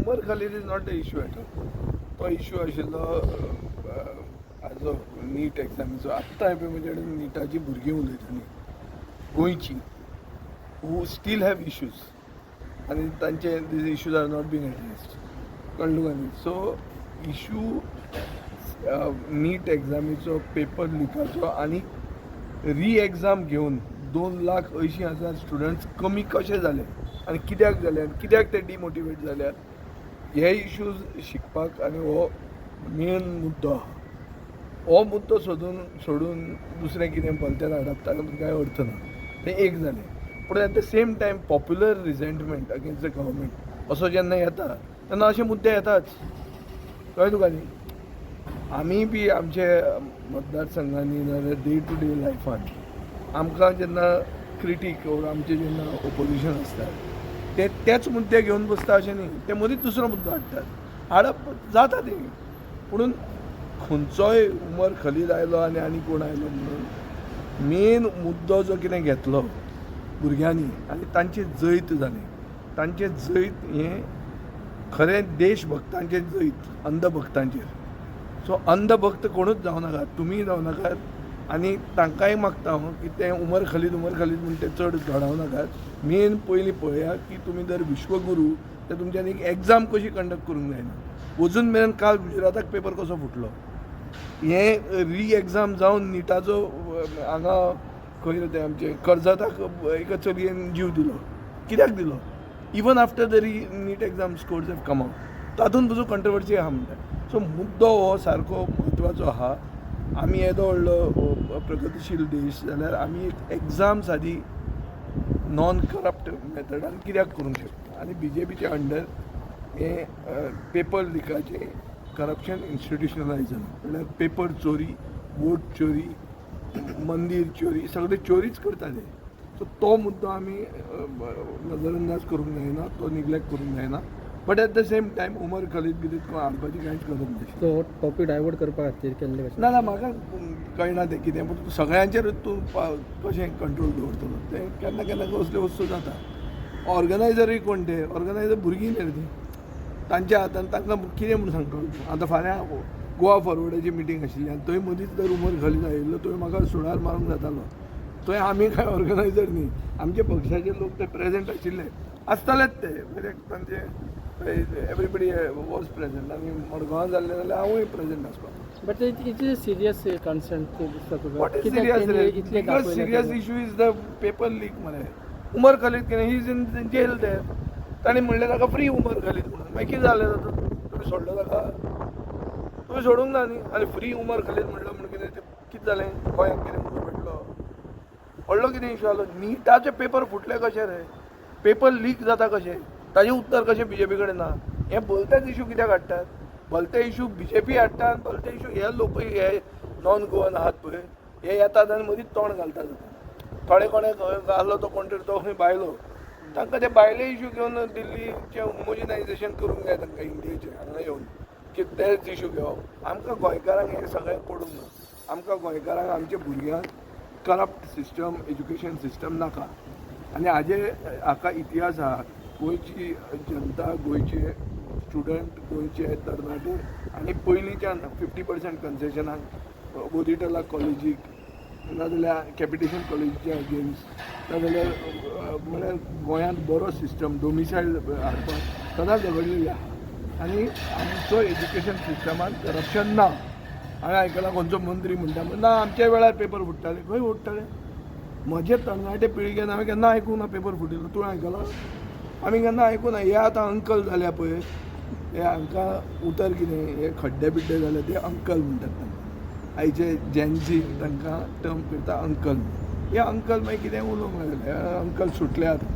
Umar Khalid is not the issue at all. तो issue आशिल्लो हाजो, नीट एग्जामीचो. आत्तां पळय, म्हजे कडेन निटाची भुरगीं उलयतालीं गोंयची, हू स्टील have issues आनी तांचे these issues are not being addressed. कळ्ळें तुका न्ही? सो इशू नीट एग्जामीचो पेपर लिकाचो आनी री एग्जाम घेवन 2,80,000 स्टुडंट्स कमी कशे जाले आनी कित्याक जाले आनी कित्याक ते डिमोटिवेट जाल्यात, हे इश्यूज शिकपाक आनी हो मेन मुद्दो आहा. हो मुद्दो सोदून सोडून दुसरें कितें भलतें हाडप, ताका कांय अर्थ ना. तें एक जालें. पूण at the same time popular resentment against the government असो जेन्ना येता तेन्ना अशे मुद्दे येताच. कळ्ळें तुका न्ही? आमी बी आमचे मतदारसंघांनी नाजाल्यार डे टू डे लायफान आमकां जेन्ना क्रिटीक ओर आमचे जेन्ना ओपोजिशन आसता, ते तेच मुद्दे घेवन बसता अशें न्ही. ते मदींच दुसरो मुद्दो हाडटात. हाडप जाता तें. पुणून खंयचोय उमर खलीद आयलो आनी आनी कोण आयलो म्हणून मेन मुद्दो जो कितें घेतलो भुरग्यांनी आनी तांचें जैत जालें, तांचें जैत हें खरें देशभक्तांचें जैत अंधभक्तांचेर. सो अंधभक्त कोणूच जावं नाकात, तुमीय जावं नाकात आनी तांकांय मागता हांव की ते उमर खलीद, उमर खलीद म्हूण ते चड धोडावं नाकात. मेन पयलीं पळयात की तुमी जर विश्वगुरू तर तुमच्यान एक एग्जाम कशी कंडक्ट करूंक जायना? अजून मेरेन काल गुजराताक पेपर कसो फुटलो? हें री एग्जाम जावन निटाचो हांगा खंय रे तें आमचें कर्जताक एका चलयेन जीव दिलो. कित्याक दिलो? Even after the re NEET exam scores have come out, तातूंत पसून कंट्रोवर्सी आहा म्हणटा. सो मुद्दो हो सारको म्हत्वाचो आहा. आमी येदो व्हडलो प्रगतीशील देश जाल्यार आमी एक एग्जाम सादी नॉन करप्ट मेथडान कित्याक करूंक शकना? आनी बीजेपीच्या अंडर हें पेपर लिकाचें करप्शन इन्स्टिट्युशनलायज जालां. म्हणल्यार पेपर चोरी, वोट चोरी, मंदीर चोरी, सगळे चोरीच करता ते. सो तो मुद्दो आमी नजरअंदाज करूंक जायना, तो निग्लेक्ट करूंक जायना. But at the same time Umar Khalid बिलीद कोण हाडपाची कांयच गरज नाशिल्ली. तो टॉपीक डायवर्ट करपा खातीर केल्ले कशें. ना ना, म्हाका कळना तें कितें. पूण सगळ्यांचेर तूं कशें कंट्रोल दवरतलो? तें केन्ना केन्ना कसल्यो वस्तू जाता. ऑर्गनायजरूय कोण ते? ऑर्गनायजर भुरगीं न्ही रे तीं. तांच्या हातान तांकां कितें म्हूण सांगतलो तूं? आतां फाल्यां गोवा फॉरवर्डाची मिटींग आशिल्ली आनी थंय मदींच जर उमर खलीद आयिल्लो, थंय म्हाका सुडार मारूंक जातालो. थंय आमी कांय ऑर्गनायजर न्ही. आमचे पक्षाचे लोक ते प्रेझेंट आशिल्ले, आसतालेच ते, कित्याक तांचे everybody was present. आनी मडगांवां जाल्लें जाल्यार हांवूय प्रेझेंट आसपाक. But it is serious concern ते दिसता तुका? What is कित्याक serious? तेणी इतलें Because दाखयलें serious तेणी? issue is the paper leak मरे. उमर खलीद कितें, he is in jail there. ताणें म्हणलें ताका फ्री उमर खलीद म्हणून. मागीर कितें जालें तातूंत? तुमी सोडलो ताका? तुमी सोडूंक ना न्ही. आनी फ्री उमर खलीद म्हणलो म्हणून कितें तें कितें जालें? गोंयांत कितें पडलो व्हडलो कितें इशू जालो? निटाचे पेपर फुटले कशे रे? पेपर लीक जाता कशें? ताजें उत्तर कशें बीजेपी कडेन ना? हे भलतेच इशू कित्याक हाडटात? भलते इशू बीजेपी हाडटा आनी भलते इशू हे लोकूय, हे नॉन गोवन आहात पळय, हे येतात आनी मदींच तोंड घालतात. थोडे कोणे आसलो तो कोण तरी, तो खंय बायलो, तांकां ते भायले इशू घेवन दिल्लीचें होमोजिनायझेशन करूंक जाय तांकां इंडियेचें हांगा येवन की तेच इशू घेवप. आमकां गोंयकारांक हें सगळें पडूंक ना. आमकां गोंयकारांक, आमच्या भुरग्यांक करप्ट सिस्टम, एज्युकेशन सिस्टम नाका. आनी हाजे हाका इतिहास आहा. गोंयची जनता, गोंयचे स्टुडंट, गोंयचे तरणाटे आनी पयलींच्यान 50% कन्सेशनाक गोदिटला कॉलेजीक नाजाल्यार कॅपिटेशन कॉलेजीच्या अगेन्स्ट, नाजाल्यार म्हळ्यार गोंयांत बरो सिस्टम डोमिसायल हाडपाक सदांच झगडलेली आहा. आनी आमचो एज्युकेशन सिस्टमान करप्शन ना. हांवें आयकलां खंयचो मंत्री म्हणटा, ना आमच्या वेळार पेपर फुट्टाले. खंय फुट्टाले? म्हजे तरणाटे पिळगेन हांवें केन्ना आयकूंक ना पेपर फुटिल्लो. तुवें आयकलां? आमी केन्ना आयकूंक ना. हे आतां अंकल जाल्या पळय, हे हांकां उतर कितें, हे खड्डे बिड्डे जाले ते अंकल म्हणटात तांकां. आयचे जेनझी तांकां टर्म करता अंकल. हे अंकल मागीर कितें उलोवंक लागले. अंकल सुटले आतां.